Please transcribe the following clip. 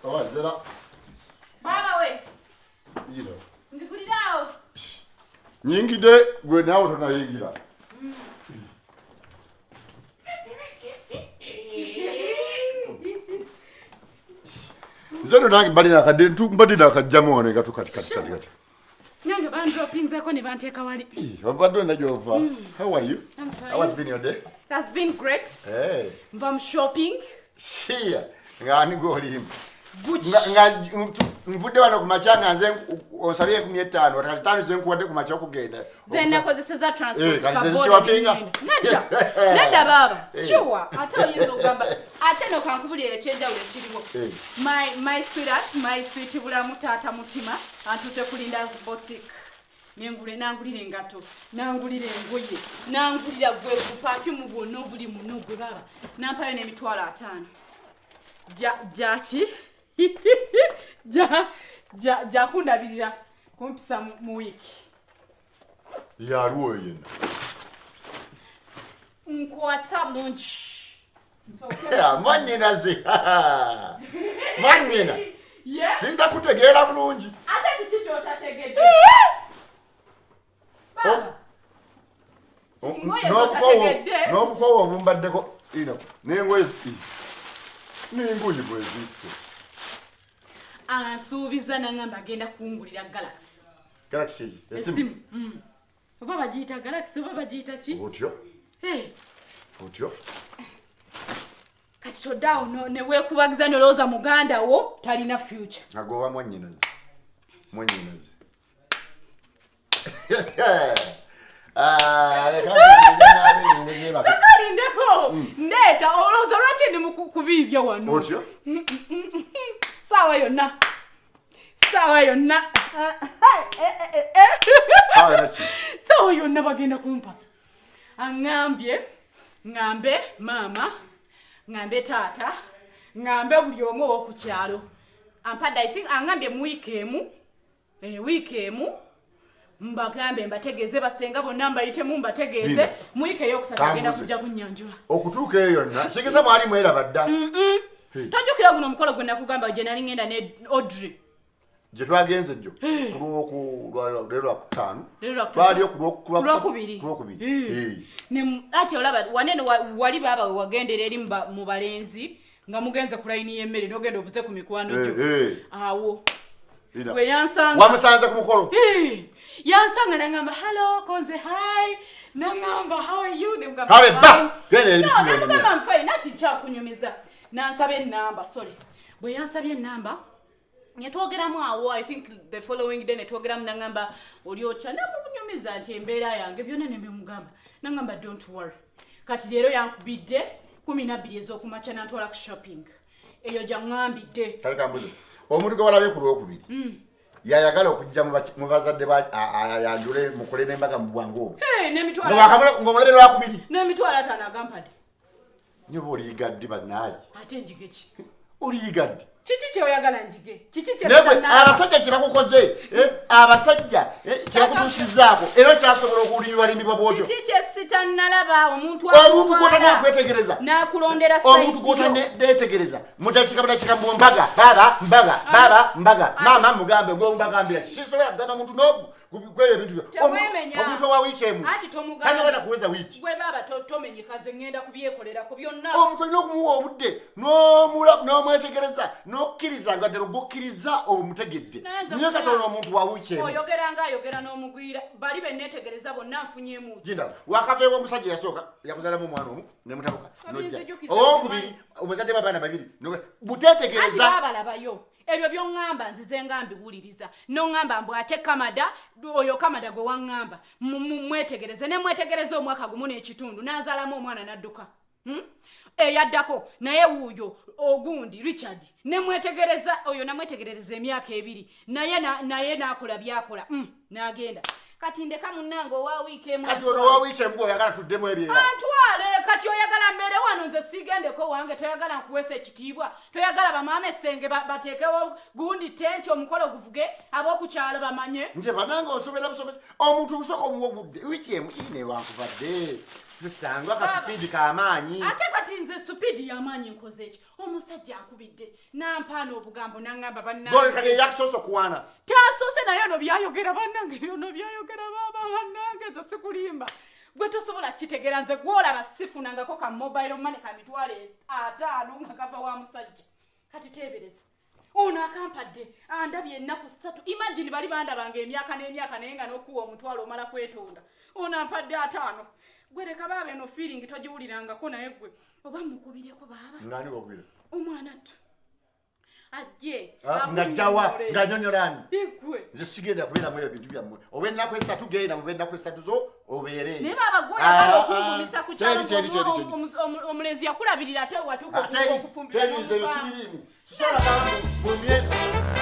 Owa zera. Baaba we. Zero. Nzigulirawo. Nyingidde gwe naawe tonayingira. Nze no nange mbadde nakadde mbadde nakajjamu wano engatto kati kati kati kati. Nange bandropinzeko ne banteeka wali. Obadde olina gy'ova. How are you? I'm fine. How has been your day? That's been great. Hey. Nva mu shopping. Shia. Nga ani gw'olimba? Gucci. Nga nvudde wano ku makya nga nze onsabye 15,000 kati ttaano ze nkuwadde ku makya okugenda. Ze nakozeseza transport. Eh, kati ze kaboda ziswapinga. ne ngenda. Nedda. Nedda baaba. Eh. Sure. Ate oyinza okugamba ate no kankubulira ekyenjawulo ekiriwo. Eh. My sweetheart, my sweet bulamu taata mutima antutte ku Linda's boutique. Nengule nangulira engatto, nangulira engoye, nangulira gwe perfume bwonna obuli muno gwe baaba. Nampayo n'50,000. Jaki? Ja kundabirira kumpisa mu wiiki. Yaliwo oyo yenna. Nkwata bulungi. Mwannyinaze. Mwannyina. Yes. Sinza kutegeera bulungi. Ate kiki ky'otategedde? Baaba. Engoye z'otategedde. N'obukowa obumbaddeko ino n'engoye n'engoye bwe zisse. Ansuubiza n'angamba agenda kungulira Galaxy. Galaxy esimu. Esimu. Oba bagiyita Galaxy oba bagiyita ki? Otyo. Hey. Otyo. Kati toddaawo ne weekubagiza n'olowooza muganda wo talina future. Agoba mwannyinaze. Mwannyinaze. Ah, leka nze nze. Sakalindeko ndeeta olowooza lwaki ndi mu kubiibya wano? Otyo. Saawa yonna. Saawa yonna. Saawa yonna ki? Saawa yonna bagenda kumpasa. Aŋŋambye ŋŋambe maama, ŋŋambe taata, ŋŋambe buli omu ow'oku kyalo. Ampadde I think aŋŋambye mu wiiki emu, wiiki emu mbagambe mbategeeze basenga bonna mbayitemu mbategeeze Linda. mu wiiki ey'okusatu agenda Kambuze. kujja kunnyanjula. Okutuuka eyo yonna kigeza mwali mweraba dda. Hey. Tojjukira guno omukolo gwe nakugamba gye nali ŋŋenda ne Audrey. Gye twagenze jjo ku leero lwakutaano. Leero lwakutaano. Twaliyo ku Lwokubiri. ku lwokubiri. Eh. Eh. Ati olaba wanene wali baaba we wagendera eri mu balenzi nga mugenze ku layini y'emmere n'ogenda obuze ku mikwano gyo. Eh, eh. Awo. Linda. Bwe yansanga. Wamusanze ku mukolo. Eh. Yansanga n'angamba hello konze hi. N'angamba how are you? Ne mugamba Kale fine. ba genda eri No, bisimu ne mugamba enyumya. I'm fine ati nkyakunyumiza. N'ansaba ennamba sorry. Bwe yansabye ennamba ne twogeramu awo I think the following day ne twogeramu n'angamba oli otya namunyumiza nti embeera yange byonna ne mbimugamba n'angamba don't worry. Kati leero yankubidde 12 ez'okumakya n'antwala ku shopping eyo gyaŋŋambidde. Kale kambuze omuntu gwe walabye ku lwokubiri yayagala okujja mu bazadde ayanjule mukole n'embaga mu bwangu obwo. Hey, n'emitwalo Ng'omulabye lwakubiri. N'50,000 agampadde. Nyo oba oliyiga ddi bannaaye? Ate njige ki? Oliyiga ddi? Kiki kyoyagala njige? Kiki kye Naye gwe sitannaaba? abasajja kye bakukoze, abasajja kye bakutuusizzaako era okyasobola okulimbibwalimbibwa bw'otyo. Kiki kye sitannalaba omuntu Omuntu akutwala gw'otanakwetegereza. n'akulondera Omuntu size yo. gw'otaneetegereza mudakiika budakiika mu mbaga baaba mbaga baaba mbaga maama mugambe gwe mubagambira ki sisobola kugamba muntu n'ogu kwebyo ebintu byo. Teweemenya. Omuntu owa wiiki emu Anti tomugamba. tagenda kuweza wiiki. Gwe baaba tomenyeka nze ŋŋenda kubyekolerako byonna. Omuntu olina okumuwa obudde n'omwetegereza n'okkiriza nga ddala ogwokkiriza omutegedde. Naye nze Naye kulaba. katono omuntu wa wiiki emu. Oyogera ng'ayogera n'omugwira bali be neetegereza bonna nfunyeemu ki? Jinda wakaveewo omusajja yasooka yakuzaalamu omwana omu ne mutabuka n'ojja. Abinzijukiza Owokubiri nti omuzadde b'abaana babiri buteetegereza. Anti baabalabayo. Ebyo by'oŋŋamba nzize nga mbiwuliriza. N'oŋŋamba mbu ate Kamada, oyo Kamada gwe waŋŋamba, mwetegereze. Ne mwetegereze omwaka gumu n'ekitundu, n'azaalamu omwana n'adduka. Eyaddako naye wuuyo ogundi Richard ne mwetegereza oyo namwetegerereza emyaka 2 naye naye n'akola by'akola. N'agenda. Kati ndeka munnange owa wiiki emu Kati ono antwale. owa wiiki emu oyagala tuddemu ebyera. Antwale, kati oyagala mbeere wano nze sigendeko wange, toyagala nkuweesa ekitiibwa, toyagala bamaama essenge bateekewo gundi tenti omukolo guvuge ab'oku kyalo bamanye. Nze bannange osomera busomesa omuntu osooka omuwa obudde wiiki emu ine wankubadde. Zisangwa ka sipiidi k'amaanyi. Ate kati nze supiidi y'amaanyi nkoze eki? Omusajja ankubidde nampaana obugambo nangamba bannange. Kati eyakusoose okuwaana. Tasoose naye ono byayogera bannange, byono byayogera baaba bannange, nze sikulimba. Gwe tosobola kitegeera, nze gwolaba sifunangako ka mobile money ka 500,000 nga kava wa musajja. Kati teebereza ono akampadde andabye ennaku 3. Imagine bali bandabanga emyaka n'emyaka naye nga n'okuwa 10 omala kwetonda. Ono ampadde 5. Gwe leka baaba eno feeling togiwulirangako naye gwe oba mukubireko baaba. Ngani wokubira? Omwana ttu ajje. Ngajjawa nganyonyolani. Igwe. Nze sigenda kubeera mu ebyo bintu byammwe. Oba ennaku 3 genda mu ennaku 3 zo obeere. Naye baaba gwe oyagala okunvumisa ku kyalo omulenzi yakulabirira ate watuuka okufumbira. Teri nze sibiriimu. Sisobola mu myezi.